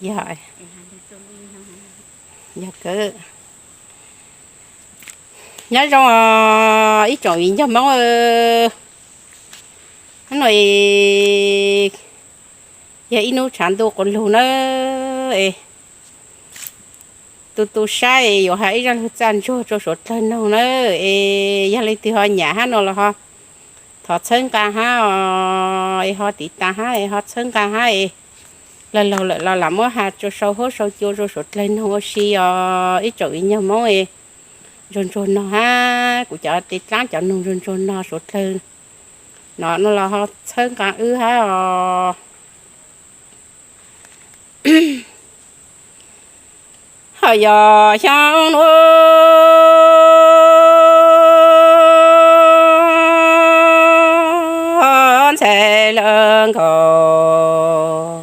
Yog, yog kawg. Nyob zoo ib tsoom viv ncaus Hmoob, hnub no yog ib hnub tshav ntuj quas lug na, es tu tu saib yuav hais ib zaj lug txaj ntsuag rua suav dlawg noog na, es yog leej twg ho nyam hab no los ho thov txhawb nqaa hab os, es ho tiv tas hab es ho txhawb nqaa hab es laug laug lawm los lam muab has rua sau huab sau cua rua suav dlawg noog ua si os ib tsoom viv ncaus Hmoob es ntsuag ntsuag noog hab kuv cov tes dlaab cov noog ntsuag ntsuag noog suav dlawg no no los ho txhawb nqaa wb hab os. Ho yog xyoo nuav ntxhais lawv nkaus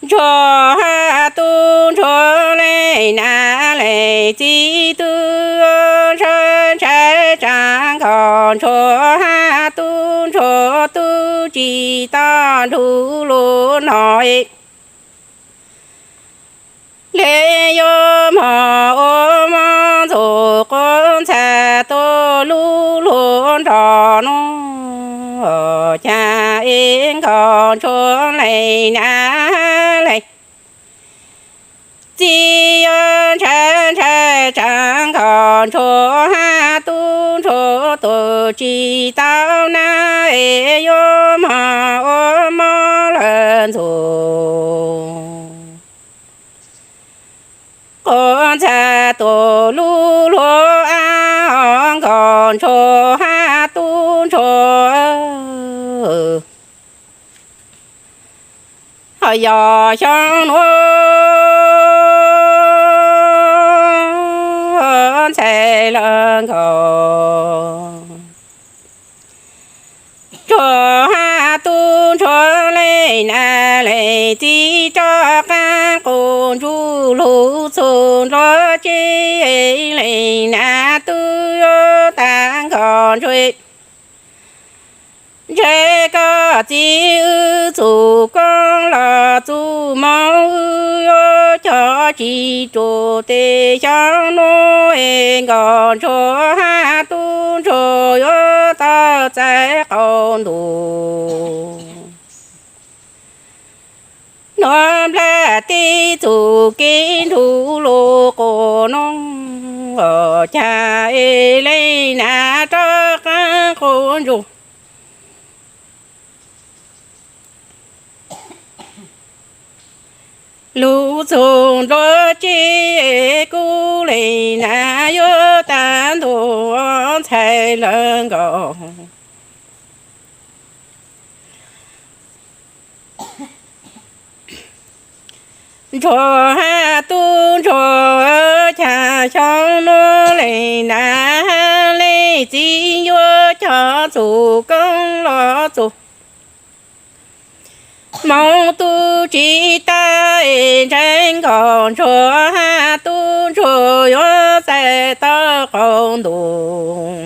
ntsuag hab tub ntsuag leej nam leej txiv tub ntshai ntshai tsaa nkaus ntsuag hab tub ntsuag tub tsi tau nrug lug no le yuav moog ua mob ntxuv quav ntxhais tuaj lub luag nrog nuav cas es nkaus ntsuag leej nam leej txiv yuav ntshai ntshai tsaa nkaus ntsuag hab tub ntsuag tub tsi tau nab es yuav moog ua mob lawm ntxuv quav ntxhais tuaj lub luag av nkaus ntsuag hab tub ntsuag. Ho yog xyoo nuav ntxhais lawv nkaus ntsuag hab tub ntsuag leej nam leej txiv rov qaab quas ntsuj lug txug nruab cev leej nam tub yuav tas nkaus ntsuag. Ntshe koj txiv wb txug koob los txug moov wb yuav cog tsi rua tes xyoo nuav es nkaus ntsuag hab tub ntsuag yuav tau txais qau ntuj. Nuav nplaj teb txug kev nrug lug quas noog, cas es leej nam rov qaab quas ntsuj lug txug nruab cev, kuv leej nam yuav tas ntuj ntxhais lawv nkaus. Ntsuag hab tub ntsuag, cas xyoo nuav leej nam leej txiv yuav cog txug koob los txug moov tub tsi tas es ntshe nkaus ntsuag hab tub ntsuag yuav txais tau qau ntuj.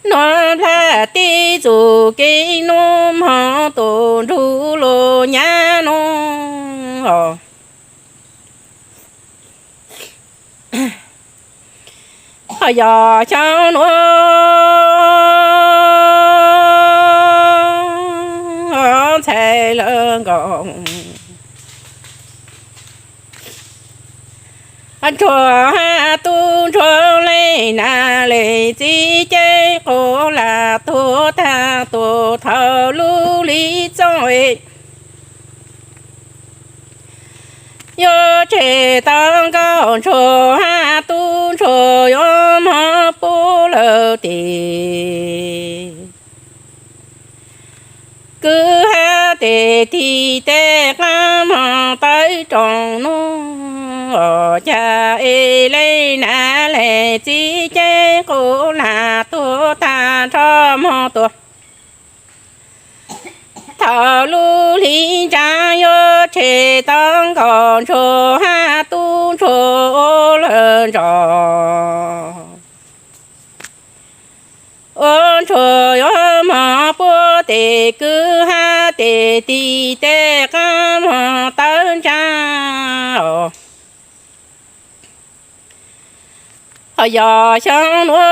Nuav nplaj teb txug kev nuav moog tuaj nrug lug nyab nuav. Ho yog xyoo nuav ntxhais lawv nkaus ntsuag hab tub ntsuag leej nam leej txiv cev quas lam tuag tag tuaj thaum lub hli txooj, yuav tseg tau nkaus ntsuag hab tub ntsuag yuav moog pub lawm tes. Kwv hab tes tig tej qaab moog tawv roos nuav, cas es leej nam leej txiv cev quas lam tuag tag nrho moog tuaj. Thaum lub hli ntsaav yuav tseg tau nkaus ntsuag hab tub ntsuag ua lawm ntsos. Ua ntsuag yuav mog puag tes kwj ha tes tis tej qab mog tawb ntsa os. Ho yog xyoo nuav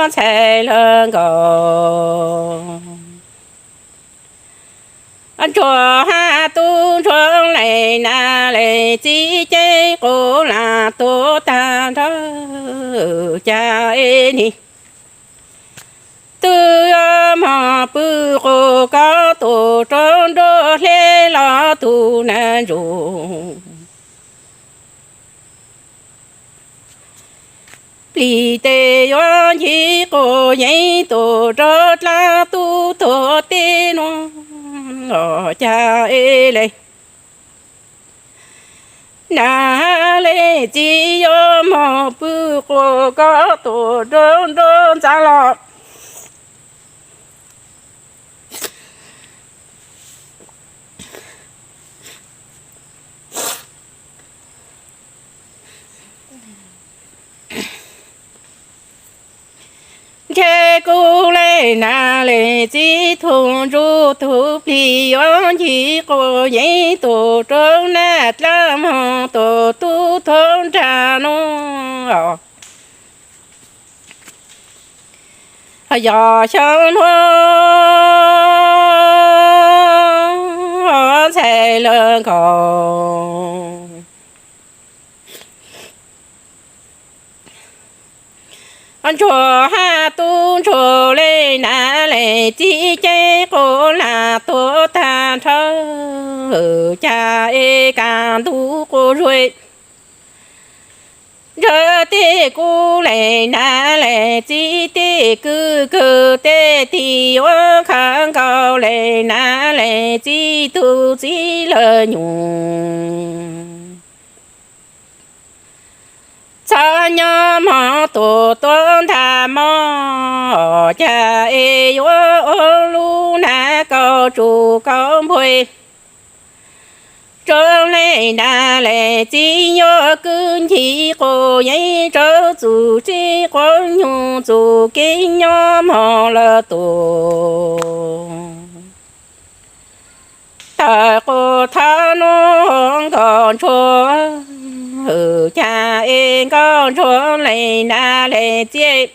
ntxhais lawv nkaus, ntsuag hab tub ntsuag leej nam leej txiv ceeb quas lam tuag tag nrho, cas es nim twb yuav mog pw quas koj tus roob nruab hleb los tus nag ntsuag. Plig tes yuav ncig quas yeeb tus roob dlaab tub tuag teb nuav, cas es le nam leej txiv yuav mog pw quas koj tus roob nruab ntxaav los. Ntshe kuv leej nam leej txiv tug ntsuj tug plig yuav ncig quas yeeb tus roob naj dlaab mog tus tub tuag nraag nuav. Yog xyoo nuav ntxhais lawv nkaus, ntsuag hab tub ntsuag leej nam leej txiv ceeb quas lam tuag tag nrho, cas es kav ntug quas zuag. Ntshe tej kuv leej nam leej txiv tej kwv kawg tej tig yuav khaws nkaus leej nam leej txiv tug txiv lawv nyuj. Txhob nyob mog tus tuab ntag mog, cas es yuav ua lub nag kaus tsuj kaus npua. Tsoom leej nam leej txiv yuav kwv ncig quas yeeb tsoom txuj txib quas nyuj txuj kev nyob mog lawm tus. Tawm quas thaum nuav nkaus ntsuag, cas es nkaus ntsuag leej nam leej txiv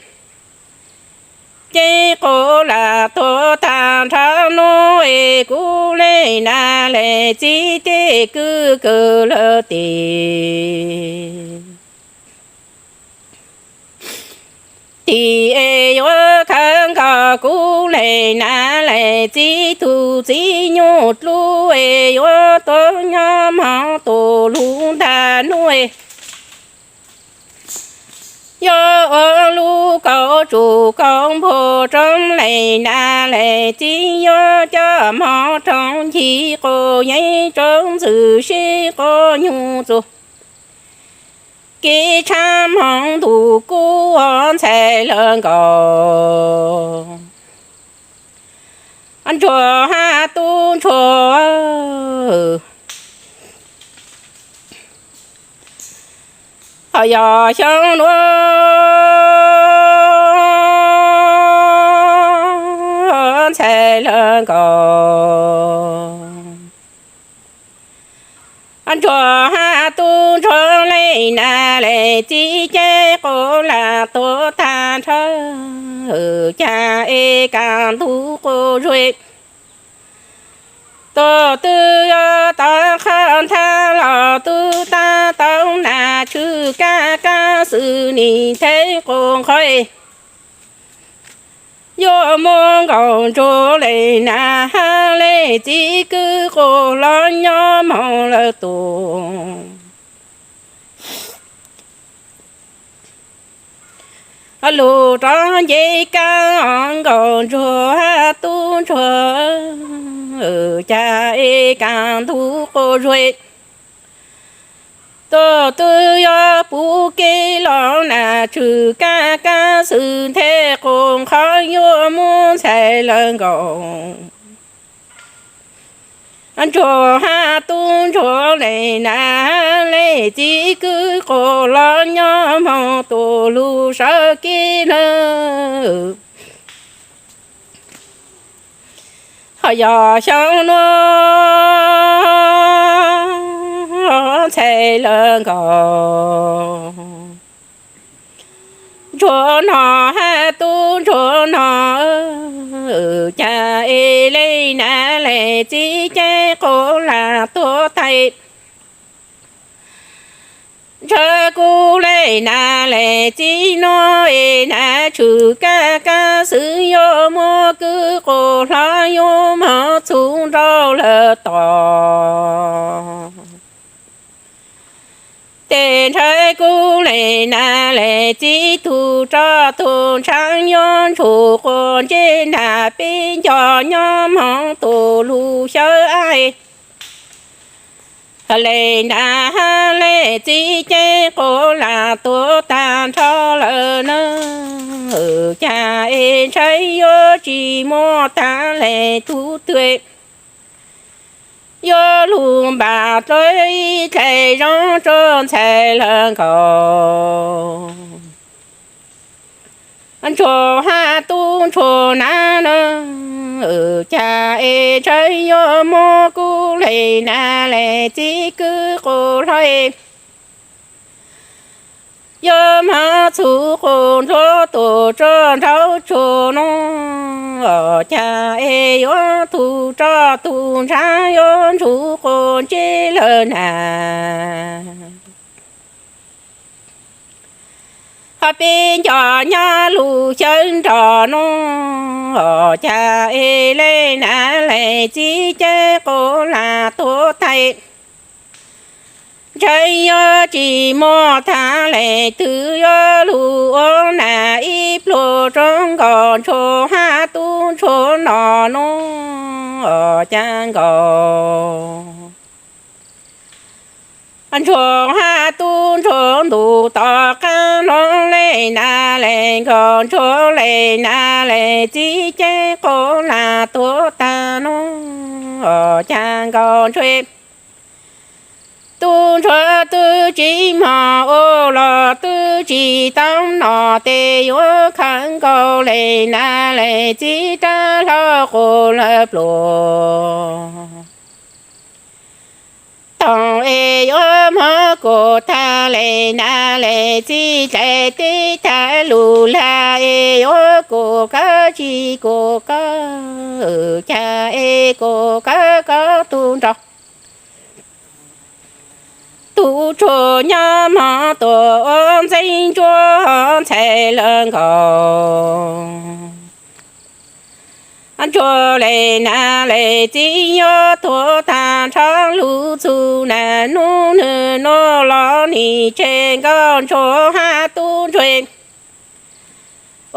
ceeb quas lam tuag tag nrho nuav es kuv leej nam leej txiv tej kwv kawg lawm tes. Tig es yuav khaws nkaus kuv leej nam leej txiv tug txiv nyuj dlub es yuav tuaj nyob mog tus lub ntag nuav. Yuav ua lub kaus tsuj kaus npua tsoom leej nam leej txiv yuav coj mog rau ncig quas yeeb tsoom txuj txib quas nyuj txuj kev tshab hmoov ntuj kub ua ntxhais lawv nkaus. Ntsuag hab tub ntsuag, ho yog xyoo nuav ntxhais lawv nkaus. Ntsuag hab tub ntsuag leej nam leej txiv ceeb quas lam tuag tag nrho, cas es kav ntug quas zuag. Tus twg yuav tau qhov nthab los tub tab tau nam tshwm kab kab xwb nim theej quas nqhov. Yuav muab nkaus ntsuag leej nam hab leej txiv kwv quas los nyob mog lawm tus. Lug rov nce kab nkaus ntsuag hab tub ntsuag, cas es kav ntug quas zuag. Tus twg yuav puv kev los nam tshwm kab kab xwb theej quas nqhov yuav muab ntxhais lawv nkaus. Ntsuag hab tub ntsuag leej nam leej txiv kwv quas los nyob tus lug sawv kev lawm. Ho yog xyoo nuav ntxhais lawv nkaus, ntsuag no hab tub ntsuag no, cas es le nam le txiv ceeb quas lam tuag tag. Ntshaw kuv le nam le txiv nuav es nam tshwm kaj kab xwb, yuav muab kwv quas hlob yuav moog txhub nrau lawv tod. Tes ntshaw kuv le nam le txiv tug roj tug ntshav, yuav ntsuag quas ntsej nag peb nco nyob moog tug lug xyawb ab. Le nam hab le txiv ceeb quas lam tuag tag nrho lawm na, cas es ntshaw yuav tsis muaj tag le tug twg yuav lug npam dlua ib dlaim zoo rua ntxhais lawv nkaus, ntsuag hab tub ntsuag na na. Cas es ntshaw yuav muab kuv le nam le txiv kwv quas hlob, yuav moog txhub quas nrua tuaj rua nraug tsuag nuav, cas es yuav tug roj tug ntshav, yuav ntsuag quas ntsej lawm na. Ho peb nco nyob lug xyawb nroj nuav, cas es le nam le txiv ceeb quas lam tuag tag. Ntshaw yuav tsis muaj tag le twg yuav lug ua nam ib pluag rua nkaus ntsuag hab tub ntsuag no nuav, cas nkaus ntsuag hab tub ntsuag ntuj tom qaab nuav le nam le nkaus ntsuag le nam le txiv ceeb quas lam tuag tag nuav, cas nkaus ntsuag tub ntsuag twb tsis moog ua los twb tsis tau noj tes yuav khawv nkaus le nam le txiv rab hlau quas lawv pluag. Toog es yuav moog kuas tag le nam le txiv dlaim teb tag lug lag es yuav kuas kawg tsis kuas kawg, cas es kuas kawg kawg tug nroj tug tsuag nyob moog tuaj ua ntxeev ntsuab ntxhais lawv nkaus. Ntsuag le nam le txiv yuav tuag tag nrho lug txug nam nub nwg nuav los nim tseg nkaus ntsuag hab tub ntsuag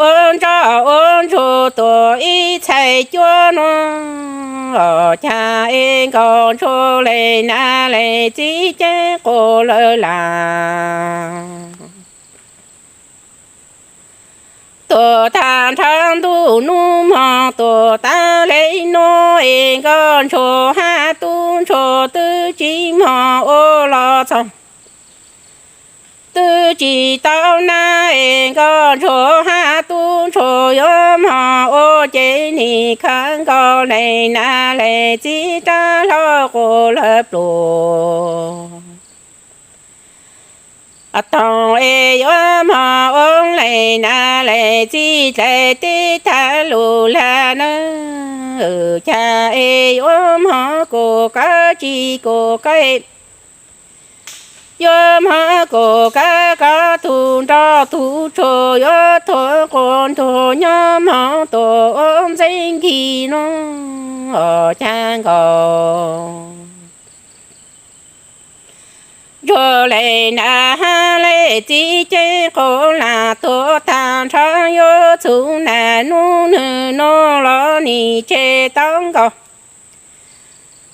ua ntsoj ua ntsuag tuaj ib txhais cuab nuav, cas es nkaus ntsuag le nam le txiv ceeb quas lawv lam tuaj tag nrho ntuj nub moog tuaj tag le nuav es nkaus ntsuag hab tub ntsuag twb tsis moog ua los txog, twb tsis tau nab es nkaus ntsuag hab tub ntsuag yuav moog ua ces nim khawv nkaus le nam le txiv rab hlau quas lawv pluag. Toog es yuav moog ua le nam le txiv dlaim teb tag lug lag na, cas es yuav moog kuas kawg tsis kuas kawg, yuav moog kuas kawg kawg tug nroj tug tsuag yuav tuag quas ntuag nyob moog tuaj ua ntxeev nkig nuav, cas nkaus ntsuag le nam hab le txiv ceeb quas lam tuaj tag nrho yuav txug nam nub nwg nuav los nim tseg tau nkaus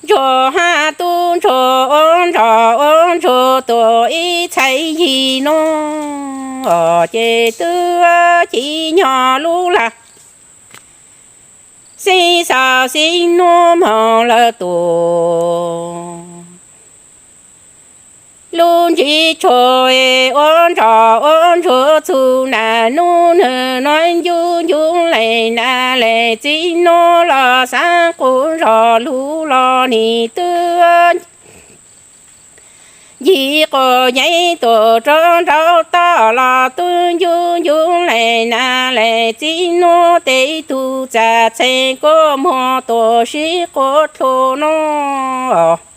ntsuag hab tub ntsuag ua ntsoj ua ntsuag tuaj ib txhais yig nuav, ces twb ci nyog lub lag xib xav xib nuav moog lawv tuaj. Lub ntsiab tsho ua ntsoj ua ntsuag txhua nas, nub nwg no ncu ncu lees nas lees txiv nub los xaav quas zog lug los nim twb ncig quas yeeb tuam rua nraud toj los twb ncu ncu lees nas lees txiv nub tes tug txav txheej kuas muag tuam sib quas dlua nub.